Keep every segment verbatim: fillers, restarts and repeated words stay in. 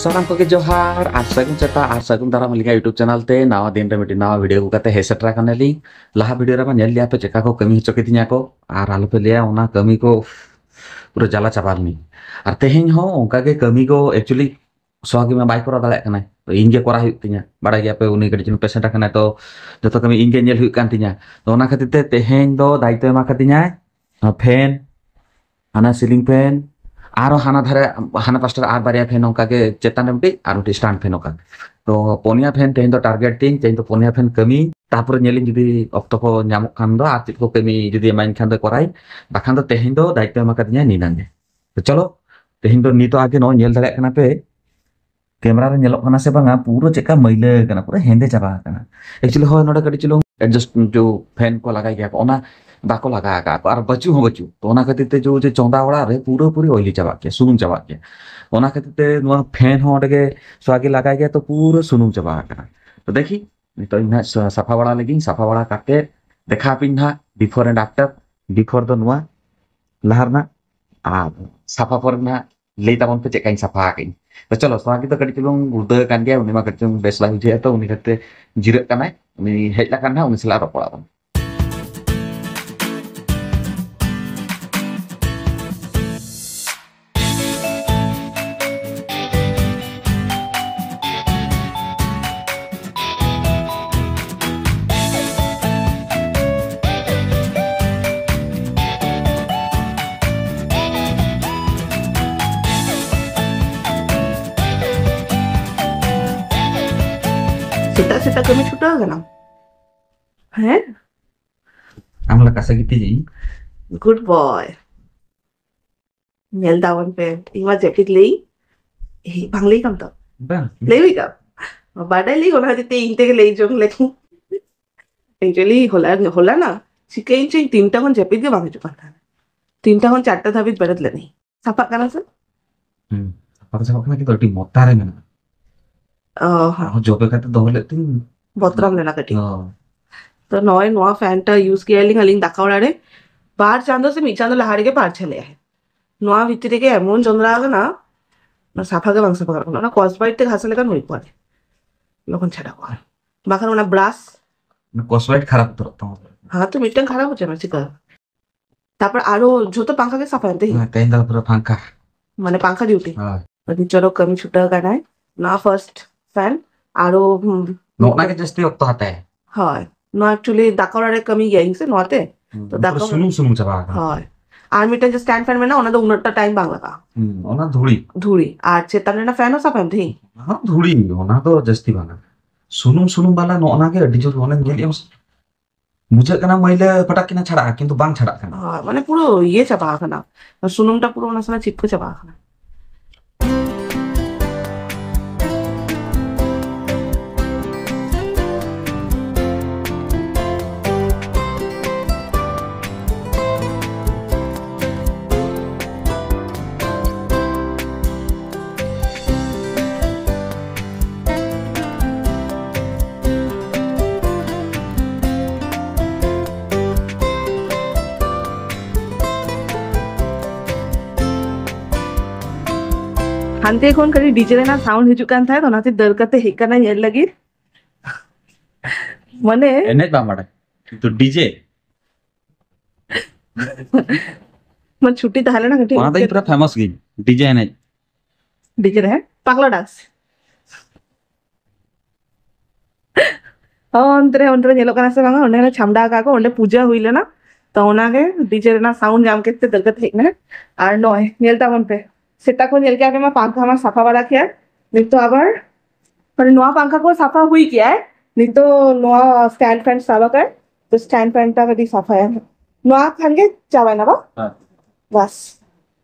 ᱥᱟᱱᱟᱢ ᱠᱚᱜᱮ ᱡᱚᱦᱟᱨ ᱟᱨ ᱥᱟᱹᱜᱩᱱ ᱥᱮᱛᱟᱜ ᱟᱨ ᱥᱟᱹᱜᱩᱱ ᱫᱟᱨᱟᱢ ᱟᱹᱞᱤᱧᱟᱜ YouTube ᱪᱮᱱᱮᱞ ᱛᱮ ᱱᱟᱣᱟ ᱫᱤᱱ ᱨᱮ ᱢᱤᱫᱴᱤᱡ ᱱᱟᱣᱟ ᱵᱷᱤᱰᱤᱭᱳ ᱟᱹᱜᱩ ᱠᱟᱛᱮ ᱦᱮᱡ ᱥᱮᱴᱮᱨ ᱟᱠᱟᱱᱟᱞᱤᱧ᱾ ᱞᱟᱦᱟ ᱵᱷᱤᱰᱤᱭᱳ ᱨᱮᱢᱟ ᱧᱮᱞ ᱞᱮᱭᱟ ᱯᱮ ᱪᱮᱠᱟ ᱠᱚ ᱠᱟᱹᱢᱤ ᱦᱚᱪᱚ ᱠᱤᱫᱤᱧᱟ ᱠᱚ, ᱟᱨ ᱟᱞᱚᱯᱮ ᱞᱟᱹᱭᱟ ᱚᱱᱟ ᱠᱟᱹᱢᱤ ᱠᱚ ᱯᱩᱨᱟᱹ ᱡᱟᱞᱟ ᱪᱟᱵᱟ ᱞᱤᱱᱟᱹᱧ᱾ ᱟᱨ ᱛᱮᱦᱮᱧ ᱦᱚᱸ ᱚᱱᱠᱟ ᱜᱮ ᱠᱟᱹᱢᱤ ᱠᱚ actually ᱥᱚᱦᱟᱜᱤ ᱢᱟ ᱵᱟᱭ ᱠᱚᱨᱟᱣ ᱫᱟᱲᱮᱭᱟᱜ ᱠᱟᱱᱟᱭ, ᱛᱚ ᱤᱧ ᱜᱮ ᱠᱚᱨᱟᱣ ᱦᱩᱭᱩᱜ ᱛᱤᱧᱟ᱾ ᱵᱟᱲᱟᱭ ᱜᱮᱭᱟ ᱯᱮ ᱩᱱᱤ ᱠᱟᱹᱴᱤᱡ ᱪᱩᱞᱩᱝ ᱯᱮᱥᱮᱱᱴ ᱟᱠᱟᱱᱟᱭ, ᱛᱚ ᱡᱚᱛᱚ ᱠᱟᱹᱢᱤ ᱤᱧ ᱜᱮ ᱧᱮᱞ ᱦᱩᱭᱩᱜ ᱠᱟᱱ ᱛᱤᱧᱟ᱾ ᱛᱚ ᱚᱱᱟ ᱠᱷᱟᱹᱛᱤᱨ ᱛᱮ ᱛᱮᱦᱮᱧ ᱫᱚ ᱫᱟᱭᱤᱛᱛᱚ ᱮᱢ ᱟᱠᱟᱫᱤᱧᱟᱭ ᱯᱷᱮᱱ, ᱦᱟᱱᱟ ᱥᱤᱞᱤᱝ ᱯᱷᱮᱱ, ᱟᱨᱚ ᱦᱟᱱᱟ ᱫᱷᱟᱨᱮ, ᱦᱟᱱᱟ ᱯᱟᱥᱴᱟ ᱨᱮ ᱟᱨ ᱵᱟᱨᱭᱟ ᱯᱷᱮᱱ ᱚᱱᱠᱟ ᱜᱮ ᱪᱮᱛᱟᱱ ᱨᱮ ᱢᱤᱫᱴᱤᱡ ᱟᱨ ᱢᱤᱫᱴᱤᱡ ᱥᱴᱟᱱᱰ ᱯᱷᱮᱱ ᱚᱱᱠᱟ᱾ ᱛᱚ ᱯᱚᱱᱭᱟ ᱯᱷᱮᱱ ᱛᱮᱦᱮᱧ ᱫᱚ ᱴᱟᱨᱜᱮᱴ ᱛᱤᱧ, ᱛᱮᱦᱮᱧ ᱫᱚ ᱯᱚᱱᱭᱟ ᱯᱷᱮᱱ ᱠᱟᱹᱢᱤ, ᱛᱟᱯᱚᱨᱮ ᱧᱮᱞᱤᱧ ᱡᱩᱫᱤ ᱚᱠᱛᱚ ᱠᱚ ᱧᱟᱢᱚᱜ ᱠᱷᱟᱱ ᱫᱚ ᱟᱨ ᱪᱮᱫ ᱠᱚ ᱠᱟᱹᱢᱤ ᱡᱩᱫᱤ ᱮᱢᱟᱹᱧ ᱠᱷᱟᱱ ᱫᱚ ᱠᱚᱨᱟᱭ, ᱵᱟᱠᱷᱟᱱ ᱫᱚ ᱛᱮᱦᱮᱧ ᱫᱚ ᱫᱟᱭᱤᱛᱛᱚ ᱮᱢ ᱟᱠᱟᱫᱤᱧᱟ ᱱᱤᱱᱟᱹᱜ ᱜᱮ᱾ ᱛᱚ ᱪᱚᱞᱚ, ᱛᱮᱦᱮᱧ ᱫᱚ ᱱᱤᱛᱚᱜ ᱟᱜᱮ ᱱᱚᱜᱼᱚᱭ ᱧᱮᱞ ᱫᱟᱲᱮᱭᱟᱜ ᱠᱟᱱᱟ ᱯᱮ ᱠᱮᱢᱮᱨᱟ ᱨᱮ ᱧᱮᱞᱚᱜ ᱠᱟᱱᱟ ᱥᱮ ᱵᱟᱝᱟ, ᱯᱩᱨᱟᱹ ᱪᱮᱫᱠᱟ ᱢᱟᱹᱭᱞᱟᱹ ᱟᱠᱟᱱᱟ, ᱯᱩᱨᱟᱹ ᱦᱮᱸᱫᱮ ᱪᱟᱵᱟ ᱟᱠᱟᱱᱟ᱾ Actually ᱦᱳᱭ, ᱱᱚᱰᱮ ᱠᱟᱹᱴᱤᱡ ᱪᱩᱞᱩᱝ ᱮᱰᱡᱟᱥᱴ ᱡᱚ ᱯᱷᱮᱱ ᱠᱚ ᱞᱟᱜᱟᱭ ᱜᱮᱭᱟ ᱠᱚ, ᱚᱱᱟ ᱵᱟᱠᱚ ᱞᱟᱜᱟ ᱟᱠᱟᱫ ᱠᱚ ᱟᱨ ᱵᱟᱹᱪᱩᱜ ᱦᱚᱸ ᱵᱟᱹᱪᱩᱜ᱾ ᱛᱚ ᱚᱱᱟ ᱠᱷᱟᱹᱛᱤᱨ ᱛᱮ ᱡᱚ ᱡᱮ ᱪᱚᱸᱫᱟ ᱚᱲᱟᱜ ᱨᱮ ᱯᱩᱨᱟᱹ ᱯᱩᱨᱤ ᱚᱭᱞᱤ ᱪᱟᱵᱟᱜ ᱜᱮᱭᱟ, ᱥᱩᱱᱩᱢ ᱪᱟᱵᱟᱜ ᱜᱮᱭᱟ᱾ ᱚᱱᱟ ᱠᱷᱟᱹᱛᱤᱨ ᱛᱮ ᱱᱚᱣᱟ ᱯᱷᱮᱱ ᱦᱚᱸ ᱚᱸᱰᱮ ᱜᱮ ᱥᱚᱣᱟᱜᱤ ᱞᱟᱜᱟᱭ ᱜᱮᱭᱟ, ᱛᱚ ᱯᱩᱨᱟᱹ ᱥᱩᱱᱩᱢ ᱪᱟᱵᱟ ᱟᱠᱟᱱᱟ᱾ ᱛᱚ ᱫᱮᱠᱷᱤ, ᱱᱤᱛᱚᱜ ᱤᱧ ᱦᱟᱸᱜ ᱥᱟ-, ᱥᱟᱯᱷᱟ ᱵᱟᱲᱟ ᱞᱮᱜᱤᱧ, ᱥᱟᱯᱷᱟ ᱵᱟᱲᱟ ᱠᱟᱛᱮ ᱫᱮᱠᱷᱟᱣ ᱟᱯᱮᱧ ᱦᱟᱸᱜ before and after᱾ Before ᱫᱚ ᱱᱚᱣᱟ, ᱞᱟᱦᱟ ᱨᱮᱱᱟᱜ, ᱟᱨ ᱥᱟᱯᱷᱟ ᱯᱚᱨᱮ ᱱᱟᱦᱟᱜ ᱞᱟᱹᱭ ᱛᱟᱵᱚᱱ ᱯᱮ ᱪᱮᱫ ᱠᱟᱧ ᱥᱟᱯᱷᱟ ᱟᱠᱟᱫᱟᱹᱧ᱾ ᱛᱚ ᱪᱚᱞᱚ, ᱥᱚᱣᱟᱜᱤ ᱫᱚ ᱠᱟᱹᱴᱤᱡ ᱪᱩᱞᱩᱝ ᱜᱩᱲᱫᱟᱹ ᱟᱠᱟᱱ ᱜᱮᱭᱟ, ᱩᱱᱤ ᱢᱟ ᱠᱟᱹᱴᱤᱡ ᱪᱩᱞᱩᱝ ᱵᱮᱥ ᱵᱟᱭ ᱵᱩᱡᱷᱟᱹᱣᱮᱫᱼᱟ, ᱛᱚ ᱩᱱᱤ ᱠᱷᱟᱹᱛᱤᱨ ᱛᱮ ᱡᱤᱨᱟᱹᱜ ᱠᱟᱱᱟᱭ᱾ ᱩᱱᱤ ᱦᱮᱡ ᱞᱮᱠᱷᱟᱱ ᱱᱟᱦᱟᱜ ᱩᱱᱤ ᱥᱟᱞᱟᱜ ᱨᱚᱯᱚᱲ ᱟᱵᱚᱱ᱾ ᱥᱮᱛᱟᱜ ᱥᱮᱛᱟᱜ ᱠᱟᱹᱢᱤ ᱪᱷᱩᱴᱟᱹᱣ ᱠᱟᱱᱟᱢ? ᱦᱮᱸ? ᱟᱢ ᱞᱮᱠᱟ ᱥᱮ ᱜᱤᱛᱤᱡ ᱤᱧ᱾ Good boy. ᱧᱮᱞ ᱫᱟᱵᱚᱱ ᱯᱮ, ᱤᱧ ᱢᱟ ᱡᱟᱹᱯᱤᱫ ᱞᱟᱹᱭ, ᱮᱭ, ᱵᱟᱝ ᱞᱟᱹᱭ ᱠᱟᱢ ᱛᱚ? ᱵᱟᱝ᱾ ᱞᱟᱹᱭ ᱦᱩᱭ ᱠᱟᱢ? ᱵᱟᱰᱟᱭ ᱞᱟᱹᱭ, ᱚᱱᱟ ᱠᱷᱟᱹᱛᱤᱨ ᱛᱮ ᱤᱧ ᱛᱮᱜᱮ ᱞᱟᱹᱭ ᱡᱚᱝ ᱞᱮ᱾ Actually ᱦᱚᱞᱟ, ᱦᱚᱞᱟ ᱱᱟ ᱪᱤᱠᱟᱹᱭᱮᱱ ᱪᱚᱧ, ᱛᱤᱱᱴᱟ ᱠᱷᱚᱱ ᱡᱟᱹᱯᱤᱫ ᱜᱮ ᱵᱟᱝ ᱦᱤᱡᱩᱜ ᱠᱟᱱ ᱛᱟᱦᱮᱸᱱᱟ᱾ ᱛᱤᱱᱴᱟ ᱠᱷᱚᱱ ᱪᱟᱨᱴᱟ ᱫᱷᱟᱹᱵᱤᱡ ᱵᱮᱨᱮᱫ ᱞᱮᱱᱟᱹᱧ᱾ ᱥᱟᱯᱷᱟᱜ ᱠᱟᱱᱟ ᱥᱮ? ᱦᱩᱸ, ᱥᱟᱯᱷᱟ ᱫᱚ ᱥᱟᱯᱷᱟᱜ ᱠᱟᱱᱟ, ᱠᱤᱱᱛᱩ ᱟᱹᱰᱤ ᱢᱚᱴᱟ ᱨᱮ ᱢᱮᱱᱟᱜᱼᱟ᱾ ᱚ, ᱦᱚᱸ᱾ ᱟᱨᱦᱚᱸ ᱡᱚᱵᱮ ᱠᱟᱛᱮ ᱫᱚᱦᱚ ᱞᱮᱫ ᱛᱤᱧ᱾ ᱵᱚᱛᱨᱟᱢ ᱞᱮᱱᱟ ᱠᱟᱹᱴᱤᱡ᱾ ᱦᱚᱸ᱾ ᱛᱚ ᱱᱚᱜᱼᱚᱭ ᱱᱚᱣᱟ ᱯᱷᱮᱱ ᱴᱟ ᱤᱭᱩᱡᱽ ᱠᱮᱭᱟᱞᱤᱧ ᱟᱹᱞᱤᱧ ᱫᱟᱠᱟ ᱚᱲᱟᱜ ᱨᱮ᱾ ᱵᱟᱨ ᱪᱟᱸᱫᱚ ᱥᱮ ᱢᱤᱫ ᱪᱟᱸᱫᱚ ᱞᱟᱦᱟ ᱨᱮᱜᱮ ᱯᱟᱨᱪᱷᱟ ᱞᱮᱜᱼᱟᱭ᱾ ᱱᱚᱣᱟ ᱵᱷᱤᱛᱨᱤ ᱨᱮᱜᱮ ᱮᱢᱚᱱ ᱡᱚᱸᱫᱽᱨᱟ ᱟᱠᱟᱱᱟ, ᱚᱱᱟ ᱥᱟᱯᱷᱟ ᱜᱮ ᱵᱟᱝ ᱥᱟᱯᱷᱟ ᱜᱟᱱᱚᱜ ᱠᱟᱱᱟ᱾ ᱚᱱᱟ ᱠᱚᱥᱵᱟᱭᱤᱴ ᱛᱮ ᱜᱷᱟᱥ ᱞᱮᱠᱷᱟᱱ ᱦᱩᱭ ᱠᱚᱜᱼᱟ, ᱞᱚᱜᱚᱱ ᱪᱷᱟᱰᱟ ᱠᱚᱜᱼᱟ᱾ ᱵᱟᱠᱷᱟᱱ ᱚᱱᱟ ᱵᱨᱟᱥ, ᱠᱚᱥᱵᱟᱭᱤᱴ ᱠᱷᱟᱨᱟᱯ ᱩᱛᱟᱹᱨᱚᱜ ᱛᱟᱢᱟ᱾ ᱦᱮᱸ, ᱛᱚ ᱢᱤᱫᱴᱟᱝ ᱠᱷᱟᱨᱟᱯ ᱦᱚᱪᱚ ᱢᱮ, ᱪᱤᱠᱟᱹ? ᱛᱟᱨᱯᱚᱨ ᱟᱨᱚ ᱡᱷᱚᱛᱚ ᱯᱟᱝᱠᱷᱟ ᱜᱮ ᱥᱟᱯᱷᱟᱭᱮᱱ ᱛᱮ? ᱦᱮᱸ, ᱛᱮᱦᱮᱧ ᱫᱚ ᱯᱩᱨᱟᱹ ᱯᱟᱝᱠᱷᱟ᱾ ᱢᱟᱱᱮ ᱯᱟᱝᱠᱷᱟ ᱰᱤᱭᱩᱴᱤ᱾ ᱦᱳᱭ᱾ ᱟᱹᱰᱤ ᱪᱚᱨᱚᱠ ᱠᱟᱹᱢᱤ ᱪᱷᱩᱴᱟᱹᱣ ᱠᱟᱱᱟᱭ᱾ ᱱᱚᱣᱟ ᱯᱷᱟᱨᱥᱴ ᱯᱷᱮᱱ ᱟᱨᱚ, ᱦᱩᱸ, ᱱᱚᱜᱼᱚ ᱱᱟ ᱜᱮ ᱡᱟᱹᱥᱛᱤ ᱚᱠᱛᱚ ᱦᱟᱛᱟᱭᱟ᱾ ᱦᱳᱭ, ᱱᱚᱣᱟ ᱮᱠᱪᱩᱭᱟᱞᱤ ᱫᱟᱠᱟ ᱚᱲᱟᱜ ᱨᱮ ᱠᱟᱹᱢᱤ ᱜᱮᱭᱟ ᱤᱧ ᱥᱮ ᱱᱚᱣᱟᱛᱮ᱾ ᱦᱩᱸ, ᱛᱚ ᱯᱩᱨᱟᱹ ᱫᱟᱠᱟ ᱥᱩᱱᱩᱢ ᱥᱩᱱᱩᱢ ᱪᱟᱵᱟ ᱟᱠᱟᱱᱟ᱾ ᱦᱳᱭ, ᱟᱨ ᱢᱤᱫᱴᱮᱱ ᱡᱮ ᱥᱴᱮᱱᱰ ᱯᱷᱮᱱ ᱢᱮᱱᱟᱜᱼᱟ, ᱚᱱᱟ ᱫᱚ ᱩᱱᱟᱹᱜᱴᱟ ᱴᱟᱭᱤᱢ ᱵᱟᱝ ᱞᱟᱜᱟᱜᱼᱟ᱾ ᱦᱩᱸ, ᱚᱱᱟ ᱫᱷᱩᱲᱤ᱾ ᱫᱷᱩᱲᱤ, ᱟᱨ ᱪᱮᱛᱟᱱ ᱨᱮᱱᱟᱜ ᱯᱷᱮᱱ ᱦᱚᱸ ᱥᱟᱯᱷᱟᱭᱮᱢ ᱛᱮᱦᱤᱧ? ᱚᱱᱟ ᱫᱷᱩᱲᱤ, ᱚᱱᱟ ᱫᱚ ᱡᱟᱹᱥᱛᱤ ᱵᱟᱝᱟ᱾ ᱥᱩᱱᱩᱢ ᱥᱩᱱᱩᱢ ᱵᱟᱞᱟ ᱱᱚᱜᱼᱚ ᱱᱟ ᱜᱮ ᱟᱹᱰᱤ ᱡᱳᱨ ᱢᱚᱱᱮ ᱧᱮᱞ ᱮᱢ ᱥᱮ᱾ ᱵᱩᱡᱷᱟᱹᱜ ᱠᱟᱱᱟ ᱢᱟᱹᱭᱞᱟᱹ ᱯᱷᱟᱴᱟᱜ ᱠᱟᱱᱟ, ᱪᱷᱟᱲᱟᱜᱼᱟ, ᱠᱤᱱᱛᱩ ᱵᱟᱝ ᱪᱷᱟᱲᱟᱜ ᱠᱟᱱᱟ᱾ ᱦᱳᱭ, ᱢᱟᱱᱮ ᱯᱩᱨᱟᱹ ᱤᱭᱟᱹ ᱪᱟᱵᱟ ᱟᱠᱟᱱᱟ, ᱥᱩᱱᱩᱢᱴᱟ ᱯᱩᱨᱟᱹ ᱚᱱᱟ ᱥᱟᱞᱟᱜ ᱪᱤᱯᱠᱟᱹ ᱪᱟᱵᱟ ᱟᱠᱟᱱᱟ᱾ ᱦᱟᱱᱛᱮ ᱠᱷᱚᱱ ᱠᱟᱹᱴᱤᱡ ᱰᱤᱡᱮ ᱨᱮᱱᱟᱜ ᱥᱟᱣᱩᱱᱰ ᱦᱤᱡᱩᱜ ᱠᱟᱱ ᱛᱟᱦᱮᱸᱫ, ᱚᱱᱟᱛᱮ ᱫᱟᱹᱲ ᱠᱟᱛᱮ ᱦᱮᱡ ᱠᱟᱱᱟ ᱧᱮᱞ ᱞᱟᱹᱜᱤᱫ᱾ ᱢᱟᱱᱮ ᱮᱱᱮᱡ ᱵᱟᱢ ᱵᱟᱰᱟᱭ, ᱠᱤᱱᱛᱩ ᱰᱤᱡᱮ᱾ ᱢᱟᱱᱮ ᱪᱷᱩᱴᱤ ᱛᱟᱦᱮᱸ ᱞᱮᱱᱟ ᱠᱟᱹᱴᱤᱡ᱾ ᱚᱱᱟ ᱫᱚ ᱤᱧ ᱯᱩᱨᱟᱹ ᱯᱷᱮᱢᱟᱥ ᱜᱤᱧ, ᱰᱤᱡᱮ ᱮᱱᱮᱡ᱾ ᱰᱤᱡᱮ ᱨᱮ, ᱦᱮᱸ? ᱯᱟᱜᱽᱞᱟ ᱰᱟᱱᱥ᱾ ᱚ, ᱚᱱᱛᱮ ᱨᱮ, ᱚᱱᱛᱮ ᱨᱮ ᱧᱮᱞᱚᱜ ᱠᱟᱱᱟ ᱥᱮ ᱵᱟᱝᱟ? ᱚᱸᱰᱮ ᱞᱮ ᱪᱷᱟᱢᱰᱟ ᱟᱠᱟᱫ ᱠᱚ, ᱚᱸᱰᱮ ᱯᱩᱡᱟᱹ ᱦᱩᱭ ᱞᱮᱱᱟ᱾ ᱛᱚ, ᱚᱱᱟᱜᱮ ᱰᱤᱡᱮ ᱨᱮᱱᱟᱜ ᱥᱟᱣᱩᱱᱰ ᱧᱟᱢ ᱠᱮᱫ ᱛᱮ ᱫᱟᱹᱲ ᱠᱟᱛᱮ ᱦᱮᱡ ᱮᱱᱟ᱾ ᱟᱨ ᱱᱚᱜᱼᱚᱭ, ᱧᱮᱞ ᱛᱟᱵᱚᱱ ᱯᱮ, ᱥᱮᱛᱟᱜ ᱠᱷᱚᱱ ᱧᱮᱞ ᱠᱮᱫᱟ ᱯᱮ ᱢᱟ, ᱯᱟᱝᱠᱷᱟ ᱢᱟ ᱥᱟᱯᱷᱟ ᱵᱟᱲᱟ ᱠᱮᱫᱟᱭ᱾ ᱱᱤᱛᱚᱜ ᱟᱵᱟᱨ, ᱢᱟᱱᱮ, ᱱᱚᱣᱟ ᱯᱟᱝᱠᱷᱟ ᱠᱚ ᱥᱟᱯᱷᱟ ᱦᱩᱭ ᱠᱮᱫᱟᱭ᱾ ᱱᱤᱛᱚᱜ ᱱᱚᱣᱟ ᱥᱴᱮᱱᱰ ᱯᱷᱮᱱ ᱥᱟᱵ ᱟᱠᱟᱫ, ᱛᱚ, ᱥᱴᱮᱱᱰ ᱯᱷᱮᱱ ᱴᱟ ᱠᱟᱹᱴᱤᱡ ᱥᱟᱯᱷᱟᱭᱟ᱾ ᱱᱚᱣᱟ ᱠᱷᱟᱱ ᱜᱮ ᱪᱟᱵᱟᱭᱮᱱᱟ ᱵᱟ? ᱦᱮᱸ᱾ ᱵᱟᱥ᱾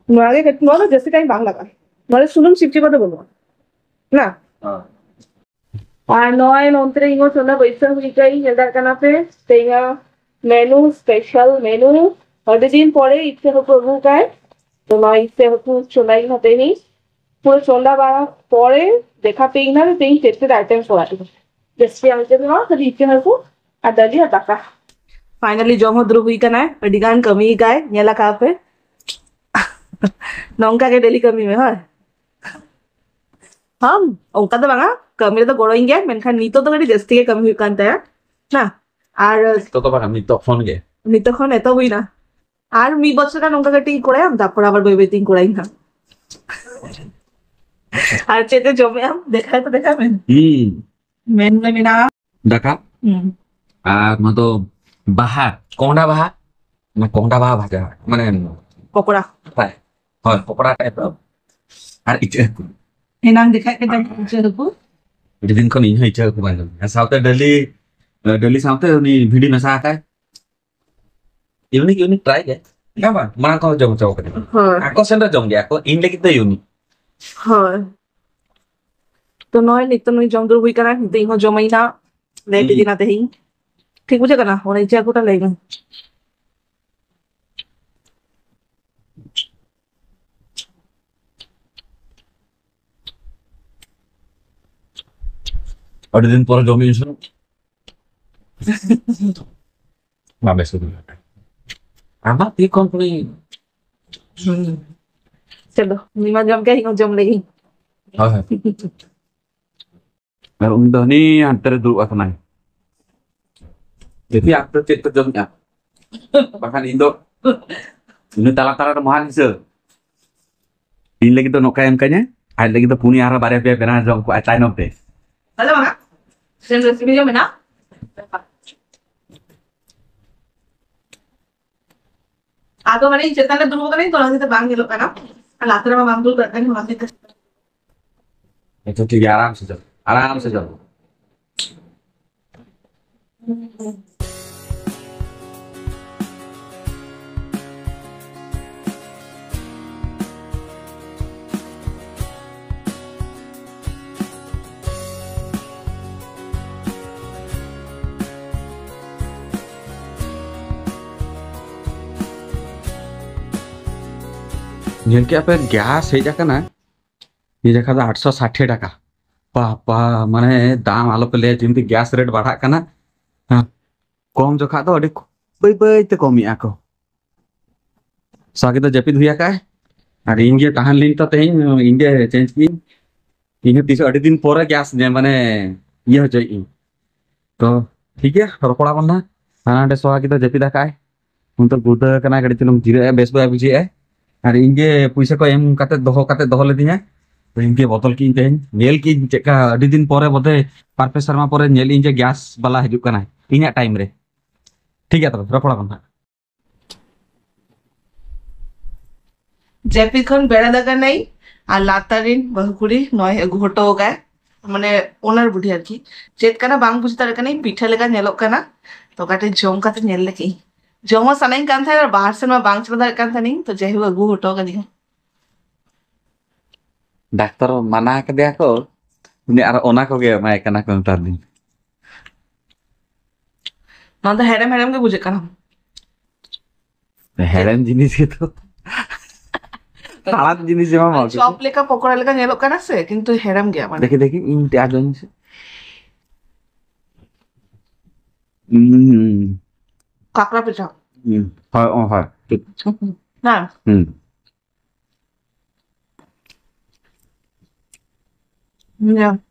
ᱱᱚᱣᱟ ᱜᱮ, ᱱᱚᱣᱟ ᱫᱚ ᱡᱟᱹᱥᱛᱤ ᱴᱟᱭᱤᱢ ᱵᱟᱝ ᱞᱟᱜᱟᱜᱼᱟ᱾ ᱱᱚᱣᱟ ᱨᱮ ᱥᱩᱱᱩᱢ ᱪᱤᱯᱪᱤᱯᱟ ᱫᱚ ᱵᱟᱹᱱᱩᱜᱼᱟ᱾ ᱱᱟ? ᱦᱮᱸ᱾ ᱟᱨ ᱱᱚᱜᱼᱚᱭ ᱱᱚᱱᱛᱮ ᱨᱮ ᱤᱧ ᱦᱚᱸ ᱪᱚᱸᱫᱟ ᱵᱟᱹᱭᱥᱟᱹᱣ ᱦᱩᱭ ᱠᱟᱜ ᱤᱧ, ᱧᱮᱞ ᱫᱟᱲᱮᱭᱟᱜ ᱠᱟᱱᱟ ᱯᱮ᱾ ᱛᱮᱦᱮᱧᱟᱜ ᱢᱮᱱᱩ, ᱥᱯᱮᱥᱟᱞ ᱢᱮᱱᱩ, ᱟᱹᱰᱤ ᱫᱤᱱ ᱯᱚᱨᱮ ᱤᱪᱪᱷᱟᱹ ᱦᱟᱹᱠᱩ ᱟᱹᱜᱩ ᱠᱟᱜ᱾ ᱛᱚ ᱱᱚᱣᱟ ᱤᱪᱪᱷᱟᱹ ᱦᱟᱹᱠᱩ ᱪᱚᱸᱫᱟᱭ ᱱᱟ ᱛᱮᱦᱮᱧ᱾ ᱯᱩᱨᱟᱹ ᱪᱚᱸᱫᱟ ᱵᱟᱲᱟ ᱯᱚᱨᱮ ᱫᱮᱠᱷᱟ ᱯᱮ ᱤᱧ ᱱᱟ ᱛᱮᱦᱮᱧ ᱪᱮᱫ ᱪᱮᱫ ᱟᱭᱴᱮᱢ ᱠᱚ ᱟᱨᱠᱤ᱾ ᱡᱟᱹᱥᱛᱤ ᱟᱭᱴᱮᱢ ᱫᱚ ᱵᱟᱝ, ᱠᱷᱟᱹᱞᱤ ᱤᱪᱪᱷᱟᱹ ᱦᱟᱹᱠᱩ ᱟᱨ ᱫᱟᱹᱞ ᱟᱨ ᱫᱟᱠᱟ᱾ ᱯᱷᱟᱭᱱᱟᱞᱤ ᱡᱚᱢ ᱦᱚᱸ ᱫᱩᱲᱩᱵ ᱦᱩᱭ ᱠᱟᱱᱟᱭ, ᱟᱹᱰᱤ ᱜᱟᱱ ᱠᱟᱹᱢᱤ ᱠᱟᱭ, ᱧᱮᱞ ᱟᱠᱟᱫ ᱯᱮ᱾ ᱱᱚᱝᱠᱟ ᱜᱮ ᱰᱮᱞᱤ ᱠᱟᱹᱢᱤ ᱢᱮ, ᱦᱳᱭ᱾ ᱦᱟᱢ, ᱚᱱᱠᱟ ᱫᱚ ᱵᱟᱝᱟ, ᱠᱟᱹᱢᱤ ᱨᱮᱫᱚ ᱜᱚᱲᱚᱧ ᱜᱮᱭᱟ, ᱢᱮᱱᱠᱷᱟᱱ ᱱᱤᱛᱚᱜ ᱫᱚ ᱠᱟᱹᱴᱤᱡ ᱡᱟᱹᱥᱛᱤ ᱜᱮ ᱠᱟᱹᱢᱤ ᱦᱩᱭᱩᱜ ᱠᱟᱱ ᱛᱟᱭᱟ ᱱᱟ᱾ ᱟᱨ ᱱᱤᱛᱚᱜ ᱫᱚ ᱵᱟᱝᱟ, ᱱᱤᱛᱚᱜ ᱠᱷᱚᱱ ᱜᱮ᱾ ᱱᱤᱛᱚᱜ ᱠᱷᱚᱱ ᱮᱛᱚᱦᱚᱵ ᱦᱩᱭᱱᱟ᱾ ᱟᱨ ᱢᱤᱫ ᱵᱚᱪᱷᱚᱨ ᱜᱟᱱ ᱚᱱᱠᱟ ᱠᱟᱹᱴᱤᱡ ᱤᱧ ᱠᱚᱨᱟᱭᱟ, ᱛᱟᱨᱯᱚᱨ ᱟᱵᱟᱨ ᱵᱟᱹᱭ ᱵᱟᱹᱭ ᱛᱤᱧ ᱠᱚᱨᱟᱭ ᱦᱟᱸᱜ᱾ ᱟᱨ ᱪᱮᱫ ᱪᱚ ᱡᱚᱢᱮᱜ ᱟᱢ? ᱫᱮᱠᱷᱟᱣ ᱛᱚ ᱫᱮᱠᱷᱟᱣ ᱢᱮ᱾ ᱦᱩᱸ᱾ ᱢᱮᱱ ᱢᱮ ᱢᱮᱱᱟᱜᱼᱟ᱾ ᱫᱟᱠᱟ᱾ ᱦᱩᱸ᱾ ᱟᱨ ᱱᱚᱣᱟ ᱫᱚ ᱵᱟᱦᱟ, ᱠᱚᱸᱦᱰᱟ ᱵᱟᱦᱟ, ᱚᱱᱟ ᱠᱚᱸᱦᱰᱟ ᱵᱟᱦᱟ ᱵᱷᱟᱡᱟ, ᱢᱟᱱᱮ ᱯᱚᱠᱚᱲᱟ᱾ ᱦᱳᱭ, ᱦᱳᱭ, ᱯᱚᱠᱚᱲᱟ type ᱫᱚ᱾ ᱟᱨ ᱤᱪᱟᱹᱜ ᱦᱟᱹᱠᱩ᱾ ᱮᱱᱟᱝ ᱫᱮᱠᱷᱟᱜ ᱠᱟᱱ ᱛᱟᱦᱮᱸ ᱤᱪᱟᱹᱜ ᱦᱟᱹᱠᱩ᱾ ᱟᱹᱰᱤ ᱫᱤᱱ ᱠᱷᱚᱱ ᱤᱧ ᱦᱚᱸ ᱤᱪᱟᱹᱜ ᱦᱟᱹᱠᱩ ᱵᱟᱝ ᱡᱚᱢ᱾ ᱟᱨ ᱥᱟᱶᱛᱮ ᱰᱟᱹᱞᱤ, ᱰᱟᱹᱞᱤ ᱥᱟᱶᱛᱮ ᱩᱱᱤ ᱵᱷᱤᱰᱤ ᱢᱮᱥᱟ ᱟᱠᱟᱭ᱾ Unique, unique try ᱜᱮ᱾ ᱦᱮᱸ ᱵᱟᱝ? ᱢᱟᱲᱟᱝ ᱠᱷᱚᱱ ᱡᱚᱢ ᱦᱚᱪᱚ ᱠᱟᱫᱤᱧ᱾ ᱦᱳᱭ᱾ ᱟᱠᱚ ᱥᱮᱱ ᱨᱮ ᱡᱚᱢ ᱜᱮᱭᱟ ᱠᱚ, ᱤᱧ ᱞᱟᱹᱜᱤᱫ ᱫᱚ unique᱾ ᱦᱳᱭ᱾ ᱛᱚ ᱱᱚᱜᱼᱚᱭ ᱱᱤᱛᱚᱜ ᱱᱩᱭ ᱡᱚᱢ ᱫᱩᱲᱩᱵ ᱦᱩᱭ ᱠᱟᱱᱟ, ᱱᱤᱛᱚᱜ ᱤᱧ ᱦᱚᱸ ᱡᱚᱢᱟᱹᱧ ᱱᱟᱜ᱾ ᱞᱮᱴ ᱦᱩᱸ᱾ ᱤᱫᱤᱱᱟ ᱛᱮᱦᱮᱧ᱾ ᱴᱷᱤᱠ ᱵᱩᱡᱷᱟᱹᱜ ᱠᱟᱱᱟ? ᱚᱱᱟ ᱤᱪᱟᱹ ᱦᱟᱹᱠᱩᱴᱟ ᱞᱟᱹᱭ ᱢᱮ᱾ ᱟᱹᱰᱤ ᱫᱤᱱ ᱯᱚᱨᱮ ᱡᱚᱢ ᱦᱩᱭᱩᱜ ᱥᱮ᱾ ᱵᱟᱝ ᱵᱮᱥ ᱵᱩᱡᱷᱟᱹᱜ ᱠᱟᱱᱟ᱾ ᱟᱢᱟᱜ ᱛᱤ ᱠᱷᱚᱱ ᱛᱷᱚᱲᱤ᱾ ᱦᱩᱸ᱾ ᱪᱚᱞᱚ, ᱩᱱᱤ ᱢᱟ ᱡᱚᱢ ᱠᱮᱫ, ᱤᱧ ᱦᱚᱸ ᱡᱚᱢ ᱞᱮᱜᱤᱧ᱾ ᱦᱳᱭ, ᱦᱳᱭ᱾ ᱟᱨ ᱩᱱᱤ ᱫᱚ ᱦᱟᱹᱱᱤ ᱦᱟᱱᱛᱮ ᱨᱮ ᱫᱩᱲᱩᱵ ᱟᱠᱟᱱᱟᱭ᱾ ᱫᱮᱠᱷᱤ, ᱟᱯᱮ ᱫᱚ ᱪᱮᱫ ᱯᱮ ᱡᱚᱢᱮᱜᱼᱟ? ᱵᱟᱠᱷᱟᱱ ᱤᱧ ᱫᱚ ᱩᱱᱤ ᱛᱟᱞᱟ ᱛᱟᱞᱟ ᱨᱮ ᱢᱚᱦᱟ ᱦᱤᱥᱟᱹ᱾ ᱤᱧ ᱞᱟᱹᱜᱤᱫ ᱫᱚ ᱱᱚᱝᱠᱟᱭ ᱮᱢ ᱠᱟᱹᱧᱟ, ᱟᱡ ᱞᱟᱹᱜᱤᱫ ᱫᱚ ᱯᱩᱱᱭᱟ ᱟᱨᱦᱚᱸ ᱵᱟᱨᱭᱟ ᱯᱮᱭᱟ ᱵᱮᱱᱟᱣ ᱡᱚᱢ ᱠᱚᱜᱼᱟᱭ ᱛᱟᱭᱱᱚᱢ ᱛᱮ᱾ ᱟᱫᱚ ᱵᱟᱝᱟ, ᱥᱮᱢ ᱨᱮᱥᱤᱯᱤ ᱜᱮ ᱢᱮᱱᱟᱜᱼᱟ᱾ ᱟᱫᱚ ᱢᱟᱱᱮ ᱤᱧ ᱪᱮᱛᱟᱱ ᱨᱮ ᱫᱩᱲᱩᱵ ᱟᱠᱟᱱᱟᱹᱧ ᱛᱚ, ᱚᱱᱟ ᱦᱚᱛᱮᱡ ᱛᱮ ᱵᱟᱝ ᱧᱮᱞᱚᱜ ᱠᱟᱱᱟ᱾ ᱟᱨ ᱞᱟᱛᱟᱨ ᱨᱮᱢᱟ ᱵᱟᱝ ᱫᱩᱲᱩᱵ ᱫᱟᱲᱮᱭᱟᱜ ᱠᱟᱱᱟ, ᱚᱱᱟ ᱦᱚᱛᱮᱡ ᱛᱮ᱾ ᱟᱪᱪᱷᱟ, ᱴᱷᱤᱠ ᱜᱮᱭᱟ, ᱟᱨᱟᱢ ᱥᱮ ᱪᱚᱞᱚ, ᱟᱨᱟᱢ ᱥᱮ ᱪᱚᱞᱚ᱾ ᱧᱮᱞ ᱠᱮᱜᱼᱟ ᱯᱮ, ᱜᱮᱥ ᱦᱮᱡ ᱟᱠᱟᱱᱟ᱾ ᱱᱤᱭᱟᱹ ᱡᱟᱭᱜᱟ ᱫᱚ ᱟᱴᱥᱚ ᱥᱟᱴᱷᱮ ᱴᱟᱠᱟ᱾ ᱵᱟᱵᱟ, ᱢᱟᱱᱮ ᱫᱟᱢ ᱟᱞᱚᱯᱮ ᱞᱟᱹᱭᱟ, ᱡᱮᱢᱛᱤ ᱜᱮᱥ ᱨᱮᱴ ᱵᱟᱲᱦᱟᱜ ᱠᱟᱱᱟ᱾ ᱦᱮᱸ, ᱠᱚᱢ ᱡᱚᱠᱷᱟ ᱫᱚ ᱟᱹᱰᱤ ᱵᱟᱹᱭ ᱵᱟᱹᱭ ᱛᱮ ᱠᱚᱢᱮᱜᱼᱟ ᱠᱚ᱾ ᱥᱟᱜᱮ ᱫᱚ ᱡᱟᱹᱯᱤᱫ ᱦᱩᱭ ᱟᱠᱟᱜᱼᱟᱭ, ᱟᱨ ᱤᱧ ᱜᱮ ᱛᱟᱦᱮᱱ ᱞᱤᱧ ᱛᱚ ᱛᱮᱦᱮᱧ, ᱤᱧ ᱜᱮ ᱪᱮᱧᱡᱽ ᱠᱤᱧ᱾ ᱤᱧ ᱦᱚᱸ ᱛᱤᱥ ᱟᱹᱰᱤ ᱫᱤᱱ ᱯᱚᱨᱮ ᱜᱮᱥ ᱧᱮ-, ᱢᱟᱱᱮ ᱤᱭᱟᱹ ᱦᱚᱪᱚᱭᱮᱫ ᱤᱧ᱾ ᱛᱚ ᱴᱷᱤᱠ ᱜᱮᱭᱟ, ᱨᱚᱯᱚᱲ ᱟᱵᱚᱱ ᱱᱟᱦᱟᱜ᱾ ᱦᱟᱱᱟ ᱦᱟᱸᱰᱮ ᱥᱚᱦᱟ ᱠᱮᱫᱟ, ᱡᱟᱹᱯᱤᱫ ᱟᱠᱟᱜᱼᱟᱭ᱾ ᱩᱱᱤ ᱫᱚ ᱜᱩᱨᱫᱟᱹ ᱠᱟᱱᱟᱭ, ᱠᱟᱹᱴᱤᱡ ᱪᱩᱞᱩᱝ ᱡᱤᱨᱟᱹᱜ ᱟᱭ, ᱵᱮᱥ ᱵᱟᱭ ᱵᱩᱡᱷᱟᱹᱣᱮᱫᱼᱟᱭ᱾ ᱟᱨ ᱤᱧ ᱜᱮ ᱯᱩᱭᱥᱟᱹ ᱠᱚ ᱮᱢ ᱠᱟᱛᱮ ᱫᱚᱦᱚ ᱠᱟᱛᱮ ᱫᱚᱦᱚ ᱞᱤᱫᱤᱧᱟᱭ᱾ ᱛᱚ ᱤᱧ ᱜᱮ ᱵᱚᱫᱚᱞ ᱠᱮᱫ ᱤᱧ ᱛᱮᱦᱮᱧ᱾ ᱧᱮᱞ ᱠᱮᱫ ᱤᱧ ᱪᱮᱫ ᱠᱟ ᱟᱹᱰᱤ ᱫᱤᱱ ᱯᱚᱨᱮ, ᱵᱚᱫᱷᱚᱭ ᱵᱟᱨ ᱯᱮ ᱥᱮᱨᱢᱟ ᱯᱚᱨᱮ ᱧᱮᱞ ᱤᱧ ᱡᱮ ᱜᱮᱥ ᱵᱟᱞᱟ ᱦᱤᱡᱩᱜ ᱠᱟᱱᱟᱭ ᱤᱧᱟᱹᱜ ᱴᱟᱭᱤᱢ ᱨᱮ᱾ ᱴᱷᱤᱠ ᱜᱮᱭᱟ, ᱛᱚᱵᱮ ᱨᱚᱯᱚᱲ ᱟᱵᱚᱱ ᱱᱟᱦᱟᱜ᱾ ᱡᱟᱹᱯᱤᱫ ᱠᱷᱚᱱ ᱵᱮᱨᱮᱫ ᱟᱠᱟᱱᱟᱹᱧ, ᱟᱨ ᱞᱟᱛᱟᱨ ᱨᱤᱱ ᱵᱟᱹᱦᱩ ᱠᱩᱲᱤ ᱱᱚᱜᱼᱚᱭ ᱟᱹᱜᱩ ᱦᱚᱴᱚ ᱟᱠᱟᱫ, ᱢᱟᱱᱮ ᱚᱱᱟᱨ ᱵᱩᱰᱷᱤ ᱟᱨᱠᱤ᱾ ᱪᱮᱫ ᱠᱟᱱᱟ ᱵᱟᱝ ᱵᱩᱡᱽ ᱫᱟᱲᱮᱭᱟᱜ ᱠᱟᱹᱱᱟᱹᱧ, ᱯᱤᱴᱷᱟᱹ ᱞᱮᱠᱟ ᱧᱮᱞᱚᱜ ᱠᱟᱱᱟ᱾ ᱛᱚ ᱠᱟᱹᱴᱤᱡ ᱡᱚᱢ ᱠᱟᱛᱮ ᱧᱮᱞ ᱞᱮᱜᱮ᱾ ᱡᱚᱢ ᱦᱚᱸ ᱥᱟᱱᱟᱧ ᱠᱟᱱ ᱛᱟᱦᱮᱸᱱᱟ, ᱟᱨ ᱵᱟᱦᱟᱨ ᱥᱮᱱ ᱢᱟ ᱵᱟᱝ ᱪᱟᱞᱟᱣ ᱫᱟᱲᱮᱭᱟᱜ ᱠᱟᱱ ᱛᱟᱦᱮᱸᱱᱤᱧ, ᱛᱚ ᱡᱟᱭᱦᱳᱠ ᱟᱹᱜᱩ ᱦᱚᱴᱚ ᱠᱟᱫᱤᱧᱟ᱾ ᱰᱟᱠᱛᱚᱨ ᱢᱟᱱᱟ ᱠᱟᱫᱮᱭᱟ ᱠᱚ, ᱩᱱᱤ ᱟᱨ ᱚᱱᱟ ᱠᱚᱜᱮ ᱮᱢᱟᱭ ᱠᱟᱱᱟ ᱠᱚ ᱱᱮᱛᱟᱨ ᱫᱤᱱ᱾ ᱱᱚᱣᱟ ᱫᱚ ᱦᱮᱲᱮᱢ ᱦᱮᱲᱮᱢ ᱜᱮ ᱵᱩᱡᱷᱟᱹᱜ ᱠᱟᱱᱟ᱾ ᱦᱮᱲᱮᱢ ᱡᱤᱱᱤᱥ ᱜᱮᱛᱚ᱾ ᱦᱟᱲᱟᱢ ᱡᱤᱱᱤᱥ ᱡᱮᱢᱚᱱ ᱵᱟᱝ ᱪᱚᱯ ᱞᱮᱠᱟ, ᱯᱚᱠᱚᱲᱟ ᱞᱮᱠᱟ ᱧᱮᱞᱚᱜ ᱠᱟᱱᱟ ᱥᱮ, ᱠᱤᱱᱛᱩ ᱦᱮᱲᱮᱢ ᱜᱮᱭᱟ ᱢᱟᱱᱮ᱾ ᱫᱮᱠᱷᱤ, ᱫᱮᱠᱷᱤ, ᱤᱧ ᱛᱮ ᱟᱡᱚᱢ ᱢᱮᱥᱮ᱾ ᱦᱩᱸ᱾ ᱠᱟᱠᱲᱟ ᱯᱤᱴᱷᱟᱹ᱾ ᱦᱩᱸ᱾ ᱦᱳᱭ, ᱚ, ᱦᱳᱭ, ᱴᱷᱤᱠ᱾ ᱦᱮᱸ᱾ ᱦᱩᱸ᱾ ᱦᱩᱸ᱾